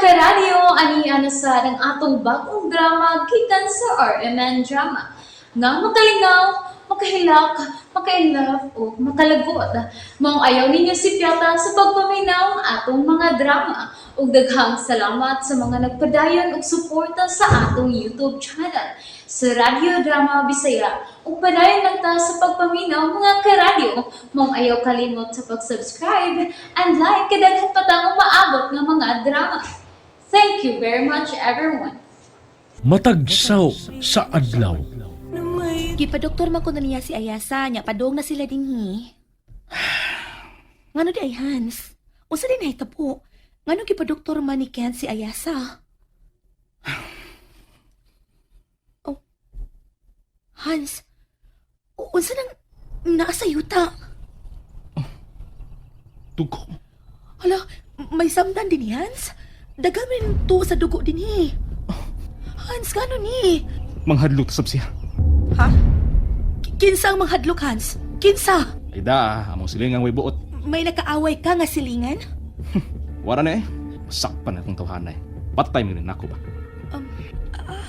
Karadyo, ani ana sa ang atong bagong drama gikan sa RMN Drama. Nga makalingaw, makahilak, makainlove o makalagot. Maong ayaw ninyo si Piata sa pagpaminaw ang atong mga drama. Ug daghang salamat sa mga nagpadayon ug suporta sa atong YouTube channel sa Radyo Drama Bisaya. Ug padayon lang ta sa pagpaminaw, mga karadyo. Maong ayaw kalimot sa pag-subscribe and like kay daghan pa tang umaabot nga mga drama. Thank you very much, everyone. Matagsaw sa adlaw. Gipadoktor man kuno niya si Ayasa, nya padong na sila dinhi. Ngano di ay Hans? Unsa din nahitabo? Ngano gipadoktor man ni Ken si Ayasa? Oh. Hans, unsa nang naa sa yuta? Dugo. Hala, may samdan din ni Hans? Dagamin to sa dugo din eh. Hans, gano ni? Manghadlok sab siya. Ha? Kinsa ang manghadlok, Hans? Kinsa? Ay da, among silingang way buot. May nakaaway ka nga silingan? Wara na eh. Sakpan akong tawhanay. Patay mo rin ako ba?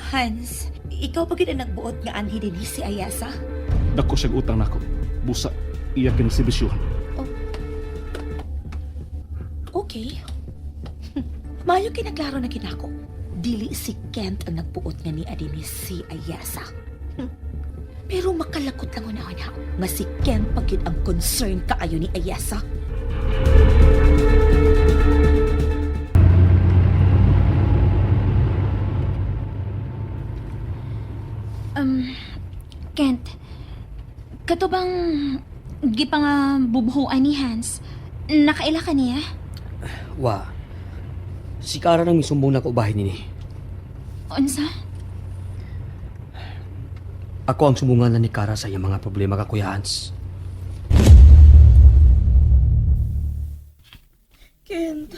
Hans, ikaw pa gid ang nagbuot nga anhi dinhi si Ayasa? Dako siya utang nako. Busa, iya kini si Bisyuhan. Okay. Mayo kinaklaro na kinako. Dili si Kent ang nagbuot nga ni adini si Ayasa. Pero makalakot lang una-una nga si Kent pa gyud ang concern kaayo ni Ayasa. Kent, kato bang gipanga bubuhuan ni Hans? Nakaila ka niya? Wa. Si Kara nang misumbong na ko bahay nini. Unsa? Ako ang sumbungan na ni Kara sa iyang mga problema ka, Kuya Hans. Kent,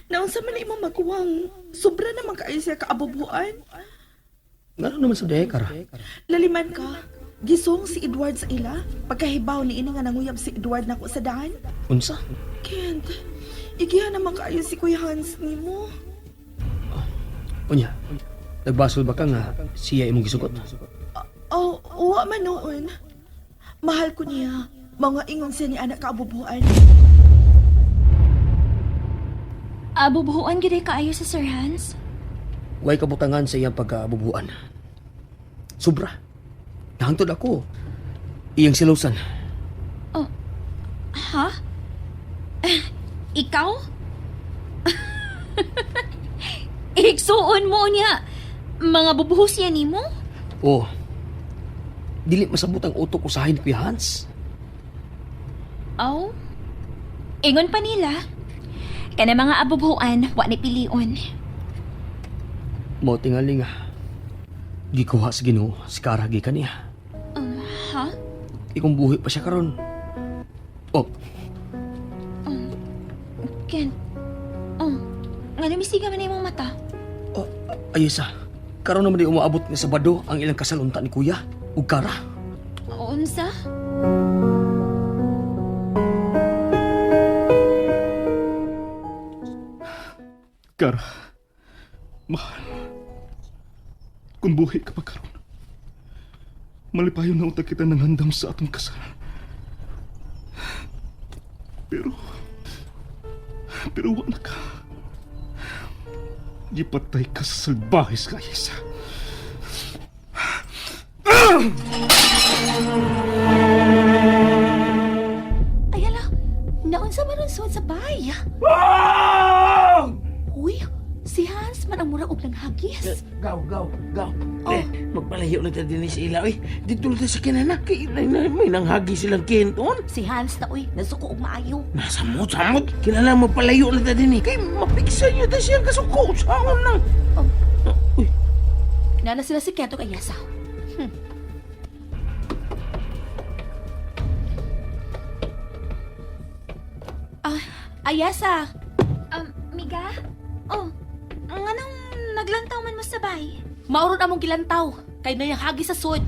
naunsa man na imong maguwang. Sobra naman kaayo siya kaabubuan. Ngano naman sa daye, Kara? Laliman ka. Gisong si Edward sa ila. Pagkahibaw ni ini nga nanguyab si Edward nako sa daan. Unsa? Kent, igiha naman kaayo si Kuya Hans nimo. Unya, nagbasol ba ka nga siya imong gisugot? Oh, wa man noon. Mahal ko niya. Mga ingon siya ni anak kaabubuan. Abubuhuan gid ay kaayo sa Sir Hans? Way kabutangan sa iyang pagkaabubuan. Sobra. Nahangtod ako. Iyang silusan. Ha? Eh, ikaw? Igsuon mo niya. Mga bubuhos niya nimo? Oh. Dili masabot ang utok usahin ni Kuya Hans. Aw. Ingon pa nila. Kana mga abubuhuan, wa ni pilion. Mao tingali nga. Gikuha sa Ginoo si Kara gikan niya. Ha? Ikong buhi pa siya karon. Oh, Ken. Oh, nga misiga man imong mata. Oh, ayos ah. Karon naman di umaabot nga Sabado ang ilang kasalunta ni Kuya ug Kara. Unsa? Kara, mahal. Kung buhi ka pa karon, malipayon na utak kita ng handam sa atong kasal. Pero, pero wa na ka. Gipatay ka sa salbahis ka, Isa. Ay hala, naunsa man ang suod sa bay? Uy, si Hans man ang mura og langhagis. Gaw, gaw, gaw. Oh. Eh, magpalayo na ta din sa ila, oy. Dito na ta sa kinana. Kay may nanghagi silang kenton. Si Hans na uy, nasuko og maayo. Nasamot, samot. Kinala magpalayo na ta din eh. Kay mapiksa niyo ta siyang kasuko. Saon lang. Oh. Uy, Nana sila si Kent og Ayasa. Ah, Ayasa. Miga? Oh, nganong naglantaw man mo sa bay? Mauron among gilantaw kay nayang sa sud.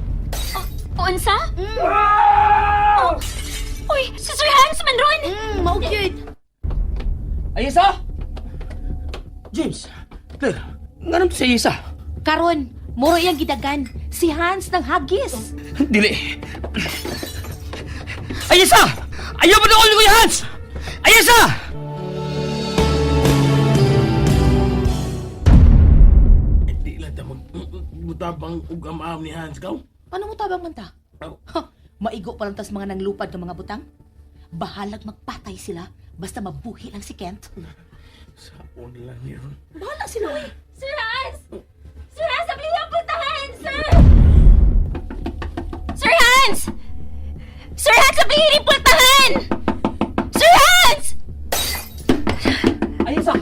Oh, unsa? Oh. Uy, si Sir Hans man ron! Mao gyud. Ayos ah! James! Claire, nga naman to sa isa? Karon, muro iyang gidagan. Si Hans nang hagis. Dili. Ayesa! Ayaw pa doon, Kuya Hans! Ayesa! Di lang ta magmutabang og amaam ni Hans kaw. Ano mo tabang man ta? Aw. Ha, maigo pa lang tas mga nanglupad ng mga butang. Bahalag magpatay sila basta mabuhi lang si Kent. Saon lang ni ron. Bahala sila, uy. Sir Hans! Sir Hans, sabi niyo ang pultahan, sir! Sir Hans! Sir Hans, sabi niyo yung pultahan! Sir Hans! Ayesa!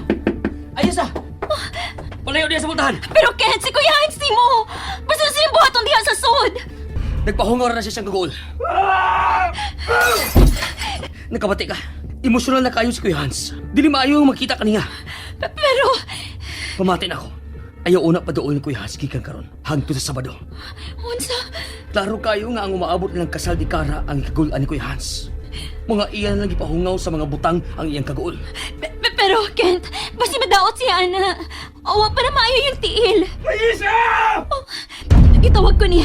Ayesa! Palayo diya sa multahan! Pero Kent, si Kuya Hans ni mo! Basta siyang buhaton diha sa sud! Nagpahungaw na siya siyang kagool. Nagkabati ka. Emosyonal na kayo si Kuya Hans. Dili maayo ang makita kaniya. Pero, Pamati na ako. Ayaw una pa doon ni Kuya Hans gikan karon. Hangtod sa Sabado. unsa? Klaro kayo nga ang umaabot ng kasal di Kara ang kagulan ni Kuya Hans. Mga iyan lang gipahungaw sa mga butang ang iyang kaguol. Pero Kent, basta madaot siya, ana. Owa para maayo yung tiil. Ayesa! Oh, gitawag ko niya.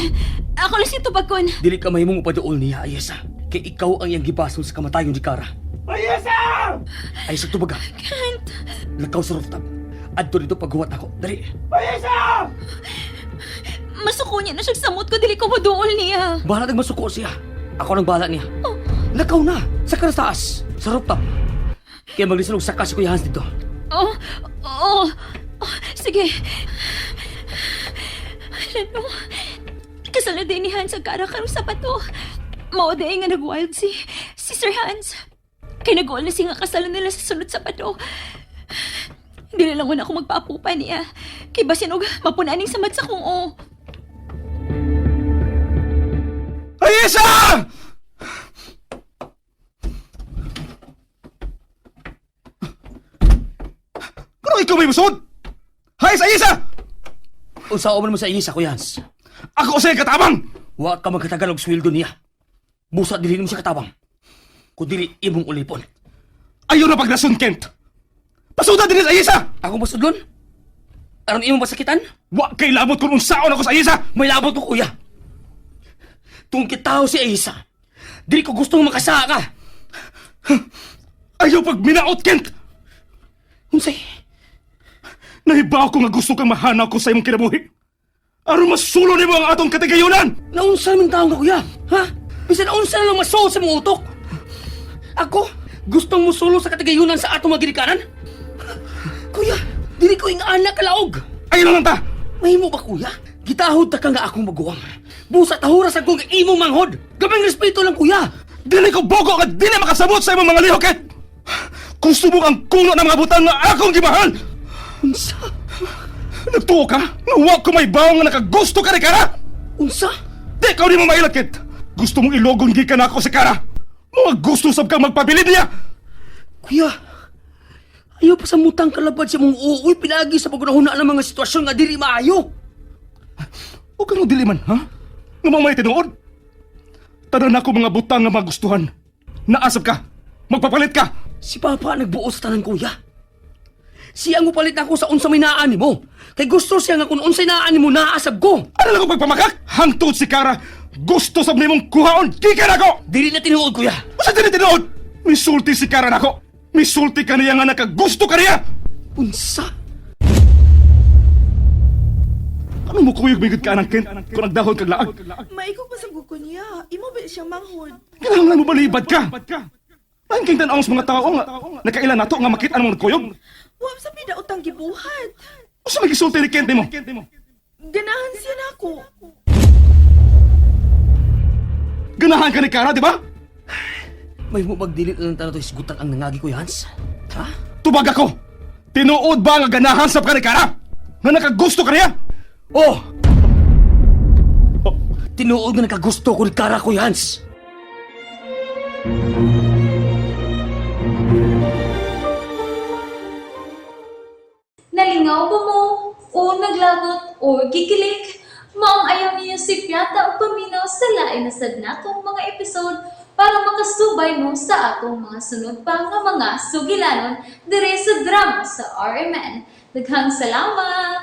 Ako lang siya tubagkon. Dili ka mahimong upadool niya, Ayesa. Kay ikaw ang iyang gibasol sa kamatayon ni Kara. Ayesa! Ayesa, tubaga. Kent! Lakaw sa rooftop. Adto dito paghuwat ako. Dali. Ayesa! Masuko niya na siya samot ko, dili ko maduol niya. Bahala nang masuko siya. Ako nang bahala niya. Oh. Lakaw na! Sa taas! Sa rooftop! Kaya maglisulog saka si Kuya Hans dito. Oh, oh, oh, sige. Alam mo, kasal na din ni Hans ang kara karong sapato. Mao day nga nag-wild si Sir Hans. Kay nag na siya nga kasalan nila sa sunod sapato. Hindi na lang una ako magpaapupa niya. Kay basin og mapunaning samad sa kong o. Ayesa! Kano ikaw may musod? Hayes, Ayesa! Unsa man mo sa Ayesa, Kuya Hans? Ako sa katabang! Wa ka magkatagal og sweldo niya. Busa dili mo siya katabang. Kun dili imong ulipon. Ayaw na paglason, Kent! Pasuda din sa Ayesa! Ako masudlon? Aron imong masakitan? Wa kay labot kung unsaon ako sa Ayesa! May labot ko, kuya. Tung kitaw si Ayesa. Dili ko gustong makasaa ka. Ayaw pag minaot, Kent! Unsay? Nahibaw ko nga gusto kang mahanaw ko sa imong kinabuhi. Aron masulo nimo ang atong katigayunan! Naunsa naman taong ka, kuya? Ha? Bisan unsa na lang masuot sa mong utok. Ako, gustong musulo sa katigayunan sa atong mga ginikanan? Kuya, dili ko ingana kalaog. Ayaw na lang ta! Mahimo ba, kuya? Gitahod ta ka nga akong maguwang. Busa tahura sa kong imong manghod. Gabang respeto lang, kuya. Dili ko bogo nga dili makasabot sa imong mga lihok, Kent! Kung subok ang kuno ng mga butang nga akong gimahal! Unsa? Nagtuo ka? Nga wa ko may bawang nga nakagusto ka ni Kara! Unsa? Di ka ni mo mailat, Kent! Gusto mong ilogon gikan ako si Kara! Mga gusto sab kang magpabilin niya! Kuya, ayaw pa sa mutang kalabad sa mong uuwi pinagi sa pagunahuna ng mga sitwasyon nga dili maayo. O kang dili man, ha? Nga mga may tinuod? Tanan ako mga butang nga magustuhan. Naasap ka! Magpapalit ka! Si Papa nagbuo sa tanan, kuya. Siya ang upalit ako sa unsa may naa nimo. Kay gusto siya nga kung unsay naa nimo naasab ko. Ano lang akong pagpamakak? Hangtod si Kara! Gusto sab nimong kuhaon! Gikan ako! Dili na tinuod, kuya. Usa dili tinuod? Misulti si Kara nako! Misulti ka niya nga nakagusto ka niya! Unsa? Ano mo kuyog migod ka anang Kent kung nagdahon kag laag? Maikog pa sa ko niya. Imo ba siyang manghod? Kinahanglan mo balibad ka! Ang king tan-awon sa mga tao nga nakailan nato nga makita ang mga nagkuyog. Wa sa pidaot ang gibuhat. Usa may gisulti ni Kent nimo? Ganahan siya nako. Ganahan ka ni Kara, di ba? May mo magdili na lang tayo isgutan ang nangagi, Kuya Hans. Ha? Tubag ako! Tinuod ba nga ganahan sab ka ni Kara? Nga nakagusto ka niya? Oh! Tinuod nga nakagusto ko ni Kara, Kuya Hans. Nalingaw ba mo? O naglagot o gikilig? Maong ayaw niyo si Piata o paminaw sa lain na sad natong mga episode. para makasubay mo sa atong mga sunod pa nga mga sugilanon dire sa drama sa RMN. Daghang salamat!